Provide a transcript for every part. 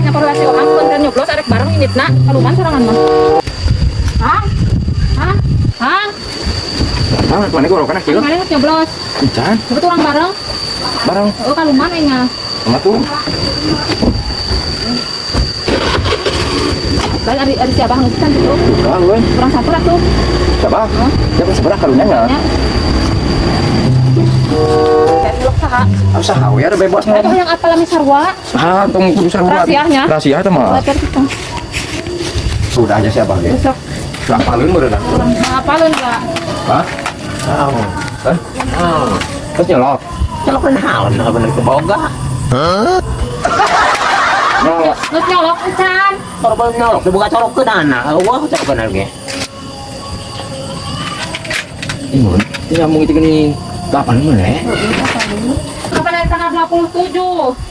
Rek nyapa si orang sugan keur nyoblos, arek bareng inditna kaluman sorangan mah. Hah? Hah? Hah? Ah, mana gua kana kieu? Mana nyoblos? Encan, Betul, urang bareng. Bareng. Oh, kaluman aing mah. Sama tuh. Lain ari si abah geus kan gitu. Bukan, gue. Urang sampur atuh. Siapa? Siapa seberapa karunya nya? Nya. Kayak tilok saha? Ah, saha we ada bebas Eta ngomong. yang apa lami sarua? Ah, tong kudu sarua. Rahasianya. Rahasia eta mah. Leker kita. Sudah aja siapa ge? Besok Sudah apaleun meureun. Urang ngapaleun enggak? Hah? Naon? Hah? Naon? Terus nyolok. Colok naon? Nah, bener keboga. Nyolok. Geus nyolok encan. Korban nyolok, dibuka colok ke dana. Wah, colok ke ge. Imun, ini nyambung itu gini. Kapan mana? Kapan dari tanggal 27?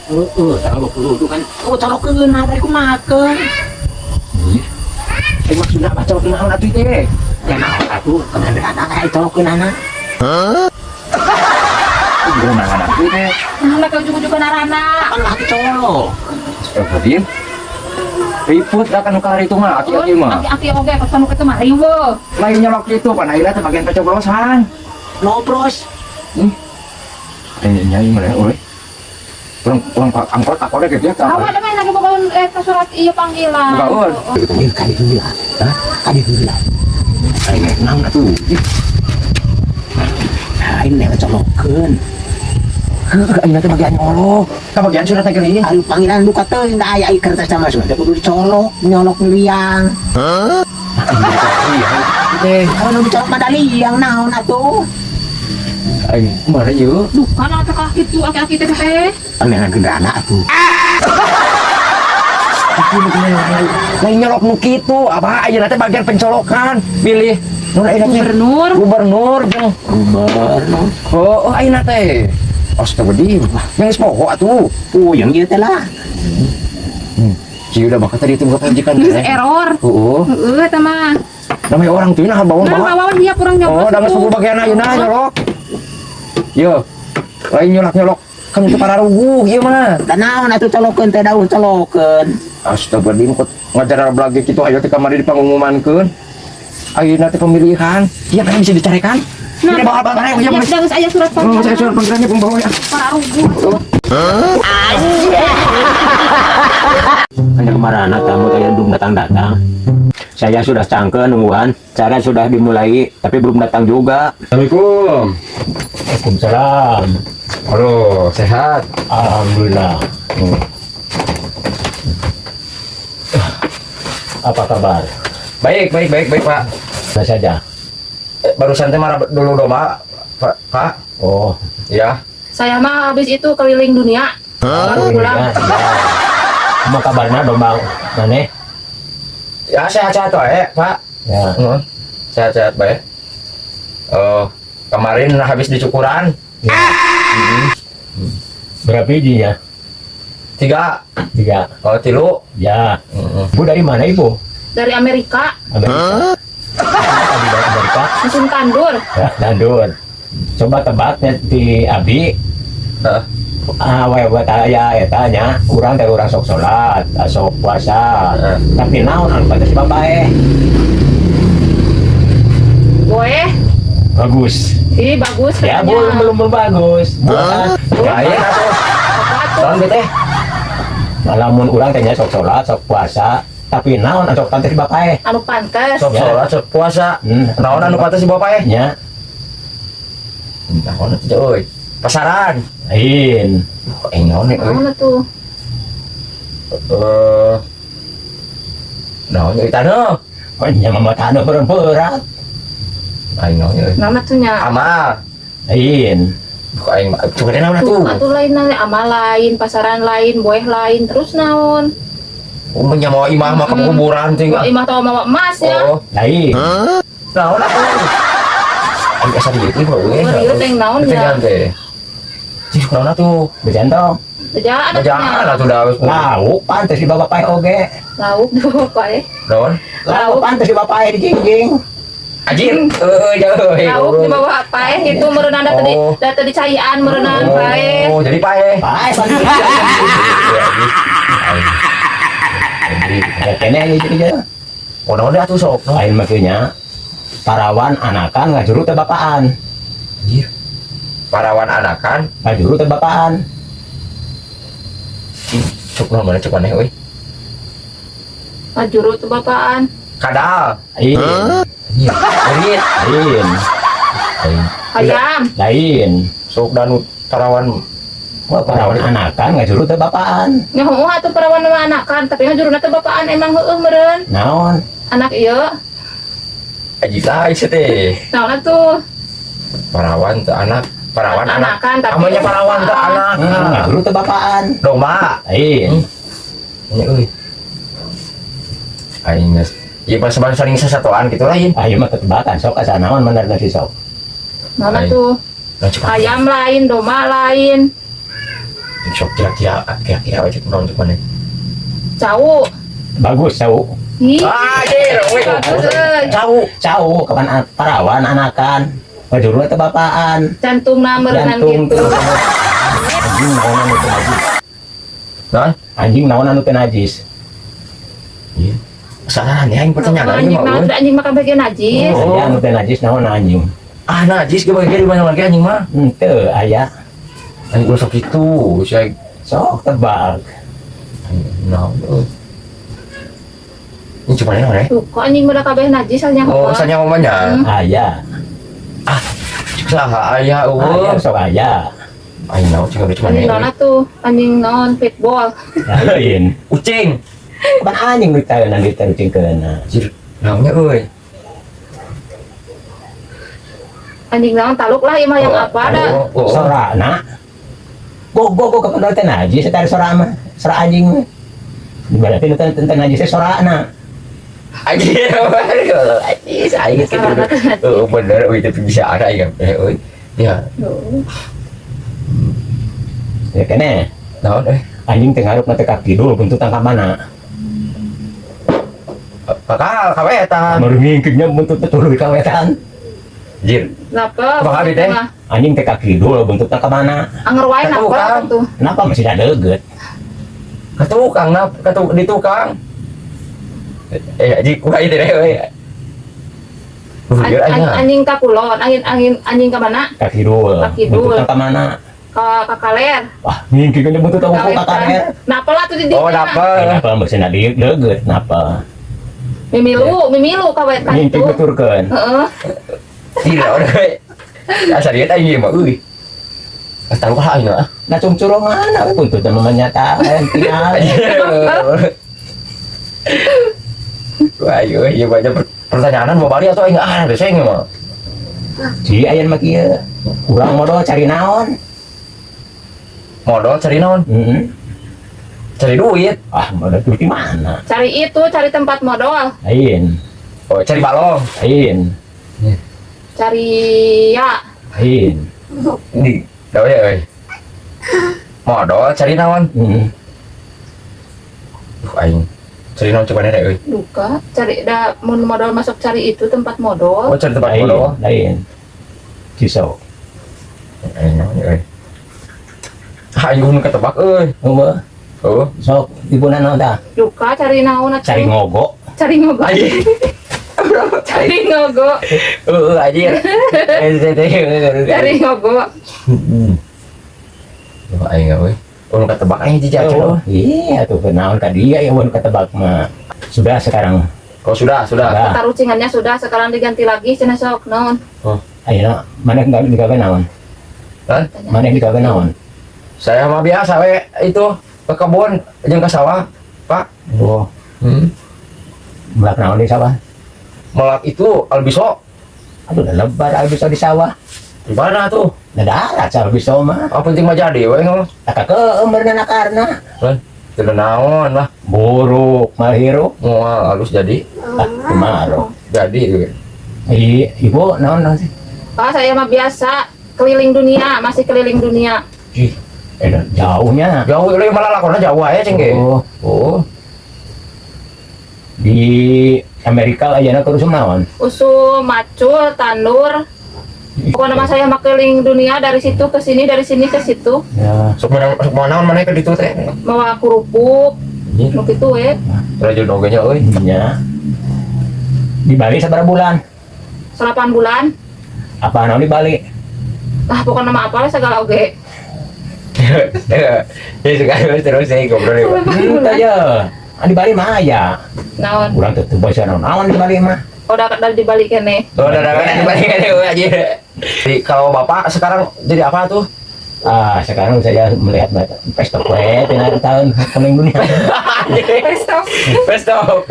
Heeh, tanggal 20 itu kan. Oh, colok ke dari kumakeun. Eh, maksudnya apa colok naon atuh teh? Ya naon atuh, kena dana kayak colok ke dana. Gimana atuh teh? Nah, mereka ujung-ujung narana. Kan lagi colok. Astagfirullahaladzim. Ribut lah kan kali itu mah, aki-aki mah. Aki-aki oge pas nu kitu mah riweuh. Lain nyolok itu, pan ayeuna teh bagian pencoblosan. Nobros. Eh, nyai mana euy? Urang urang pak angkot angkotnya gitu ya. Awa da mah lagi bogaeun eta surat ieu panggilan. Bogaeun. Ini kali heula. Hah? Kali heula. Aing naon atuh? Ih, Nah, ini yang colokeun. heuh, ayeuna teh bagian nyolok. Ka bagian surat teh geuning. Aduh, panggilan duka teuing da aya ieu kertas sama surat kudu dicolok, nyolok liang. Iya, teh. Kalau nu dicolok mah da liang naon atuh? Aing mana ieu? Duh, kan atuh kah kitu aki-aki teh teh. Pangeran gendana atuh. Tapi nu lain lain nyolok nu kitu, apa ayeuna teh bagian pencolokan. Pilih nu ayeuna teh Gubernur. Gubernur jeung Gubernur. Oh, oh ayeuna teh. Astagfirullahaladzim. Yang geus poho atuh. Oh, yang ieu teh lah. Kieu udah bakal tadi itu buka pajikan Geus teh. error. Heeh. Heeh, eta mah. Namanya orang tuh nah bawa Nah, bawa. bawa dia urang nyoblos. Oh, da geus itu. bagian ayeuna nyolok. Yo. Lain nyolok-nyolok kan itu para ruguh ieu mah. Da naon atuh colokeun teh daun colokeun. Astagfirullahaladzim, kok ngajar lagi kitu ayo teh kamari dipangumumankeun. Ayeuna teh pemilihan. Iya kan bisa dicarekan. Nah, Ini bawa bawa Ya, ya. da geus aya surat Oh, panggilan. saya surat panggilannya pembawa ya. Para ruguh. Hanya kemarin tamu tadi belum datang-datang. Saya sudah cangke nungguan, cara sudah dimulai tapi belum datang juga. Assalamualaikum. Waalaikumsalam. Halo, sehat. Alhamdulillah. Apa kabar? Baik, baik, baik, baik, Pak. Mana saja. Eh, barusan teh marah dulu domba, Pak. Pak. Oh, Ya. Saya mah habis itu keliling dunia. Baru pulang. Ya, ya. Apa kabarnya domba mana? Ya, sehat-sehat wae, Pak. Ya. Sehat-sehat baik. Oh, kemarin habis dicukuran. Ya. Berapa biji ya? Tiga. Tiga. Oh, tilu. Ya. Ibu dari mana, Ibu? Dari Amerika, Amerika. Tadi dari Amerika. Musim tandur. Ya, nandur. Coba tebaknya di Abi. Heeh. Ah, wae buat aya eta nya, urang teh urang sok salat, sok puasa. Heeh. Tapi naon anu pantes bapak eh? Boleh. Bagus. Ih, bagus Ya, katanya. belum belum belum bagus. Bukan. Ya, iya atuh. Apa tuh? Naon teh? Lamun urang teh nya sok salat, sok puasa, tapi naon anu pantes bapak eh? Anu pantes. Sok Ya. sholat, sok puasa. Naon anu pantes si bapak eh? Nya, Naon atuh euy? Pasaran. Lain. Eh, naon euy? Naon tuh? Eh. Naon euy taneuh? Oh, nya mama taneuh berat. Aing naon euy? Nama tuh nya. Amal. Lain. Buka aing mah. Coba deh naon Tuh, atuh? atuh lain lain amal lain, pasaran lain, boeh lain, terus naon? Oh, nya mau imah mah ke kuburan ting. Wah, imah tau mawa emas ya. Oh, Lain. Naon atuh? Aing asa dieu teh euy. Oh, ieu teh naon ya? Teh. Cih, naon atuh? Bejantong. Bejaan atuh Bejaan nya. atuh da. Lauk pantes di bapak pae oge. Lauk di bapak eh. Naon? Lauk pantes di bapak di jingjing. Anjir, euy jauh. Lauk di bawah paeh itu meureunan da tadi Oh. da tadi caian meureunan paeh. Oh, jadi paeh. Pae pantes. Ya, anjir. Aing. Kene ieu jadi. Oh, naon atuh sok? No. Lain makanya parawan anakan ngajuru teh bapaan. Anjir. Parawan anakan, Ngajuru teh bapaan. Cuk naon mana cuk maneh euy. Ngajuru teu bapaan. Kadal. Lain. Anjir. Murid. Lain. Lain. Ayam. Lain. Sok danu parawan. Wah, parawan anakan ngajuru teh bapaan. Nya heueuh atuh parawan mah anakan, tapi ngajuruna teu bapaan emang heueuh meureun. Naon? Anak ieu. Aji lain sih teh. Naon atuh? Parawan teu anak, parawan anak. Anakan tapi Amanya parawan teu anak. Ngajuru teh bapaan. Domba. Lain. Ini euy. Aing geus. Ieu pas saling sasatoan gitu lain. Ah, ieu mah tebakan sok asa naon bener tadi sok. Naon Lain. atuh? Nah, cuk Ayam lain, domba lain, sok kira-kira kira-kira we cuk naon cuk maneh. Cau. Bagus cau. Ih, Ah, anjir, euy. bagus euy. Cau. Cau kapan parawan anakan. Ngajuru teh bapaan. Jantungna meureunnan Jantung gitu. Anjing naon anu teu najis. Nah, Anjing naon anu teu najis. iya. Salah nih aing pertanyaan aing Anjing mah mah euy. anjing mah kabeh ge najis. Oh. Aya anu teu najis naon anjing. Ah, najis ge bagi di mana lagi anjing mah. Henteu aya. Aing ulah sok itu, saya Sok tebak. Aing naon euy. Ini cuma naon eh? Tuh, kok anjing mah da kabeh najis hanya Oh, sanya mamanya. Aya. Ah, cuk saha aya Aya eueuh. sok aya. Aing naon cuk cuma Anjing naon atuh? Anjing naon pitbull. Lain. Ucing. Kapan anjing nu taeunan diterucingkeun. Anjir, naonnya euy. Anjing naon taluk lah ieu mah yang Oh, apa da. oh, oh. Sorana. Go go go kapan teh najis eta sora mah. Sora anjing mah. Berarti nu teu najis teh sorana. Anjir, anjir, aing gitu. Oh, bener, euy, tapi bisa ada aing eh euy. Ya, Duh. Ya kene. naon euy? Anjing teh ngaruk teh ka kidul buntutna ka mana? Bakal kawetan. Merengingkeunnya buntutna tuluy ka wetan. Anjir, Napa? Kumaha abi teh? Anjing teh ka kidul buntutna ka mana? Anger wae Ka napa tukang. tuh. Kenapa masih ada deugeut? Ka tukang nap, ka di tukang. Eh, anjing kumaha ieu teh euy. Anjir aing. Anjing ka kulon, angin angin anjing ka mana? Ka kidul. Ka kidul. Buntutna ka mana? Ka kaler. Wah, ngingkeunnya buntutna Ka ka kaler. Napa lah tuh di Oh, dinya? napa? Kenapa masih ada deugeut? Kenapa? Mimilu, mimilu ka wetan Ngingkeun tuh. beturkeun. Heeh. Tidak, udah. Asal dia aing mah euy. Tahu kah aing ah. Nah, cungcurongan we buntutna mah nyataan tinggal. Wah, iya, iya banyak pertanyaan mau balik atau aing ah, ada saya mah. Ji aya mah kieu. Urang modal cari naon? Modal cari naon? Heeh. Cari duit. Ah, modal duit di mana? Cari itu, cari tempat modal, Lain, Oh, cari balong. lain, cari ya. lain. Ini, tahu ya, euy. Modal cari naon? Heeh. Aing. Cari naon coba deh euy. Duka, cari da mun modal masuk cari itu tempat modal. Oh, cari tempat Lain, modal. lain. Cisau. Aing naon euy. Ah, aing gunung ketebak euy. Eueuh, Oh. sok ibuna naon tah? Duka cari naon atuh? Cari ngogo. Cari ngogo. Anjir. Cari ngogo. Heeh, anjir. Cari ngogo. Wah, aing euy. Ulun ketebak aing jijak Oh, iya tuh naon ka dia ya mun ketebak mah. Sudah sekarang. Oh, sudah, sudah. Sudah. Tarucingannya sudah, sekarang diganti lagi cenah sok naon. Ayeuna mana enggak digawe naon? Hah? Mana yang digawe naon? Saya mah biasa we itu ke kebun jeung ke sawah, Pak. Oh, melak naon di sawah? Melak itu albiso. Aduh, udah lebar albiso di sawah. Di mana tuh? Nah, darat albiso mah. Apa penting mah jadi we ngomong. Tak keumbeurna karna. Lah, teu naon lah. Buruk, mal hirup. Moal halus jadi. Ah, kumaha. Jadi we. Ih, ibu naon naon sih? Ah, saya mah biasa keliling dunia, masih keliling dunia. Ih, eh, jauhnya. Jauh euy malah lakonnya jauh aja ceng ge. Oh, Oh. di Amerika ayeuna keur usum naon? Usum macul, tandur. Pokoknya mah saya mah keliling dunia dari situ ke sini, dari sini ke situ. Ya, Sok mana sok mana naon mana ke ditu teh. Bawa kerupuk, Nu kitu we. Rajin oge nya euy. Nya. Di Bali sabaraha bulan? 8 bulan. Apa naon di Bali? Ah, pokoknya nama apa segala oge. Ya suka terus saya ngobrol ya, Pak. Aja. Ah, di Bali mah aya. Naon? Urang teu teu naon naon di Bali mah. Oh, dari di Bali keneh. Oh, udah kan dibalik kan aja. Jadi kalau Bapak sekarang jadi apa tuh? Ah, sekarang saya melihat pesta kue tina tahun keliling dunia. Pesta. Laptop.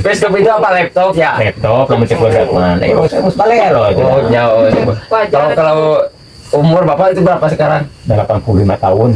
Laptop itu apa, laptop ya? Laptop, kamu cek produk mana? Eh, saya harus balik loh. Oh, jauh. Wajar. Kalau kalau umur Bapak itu berapa sekarang? 85 tahun.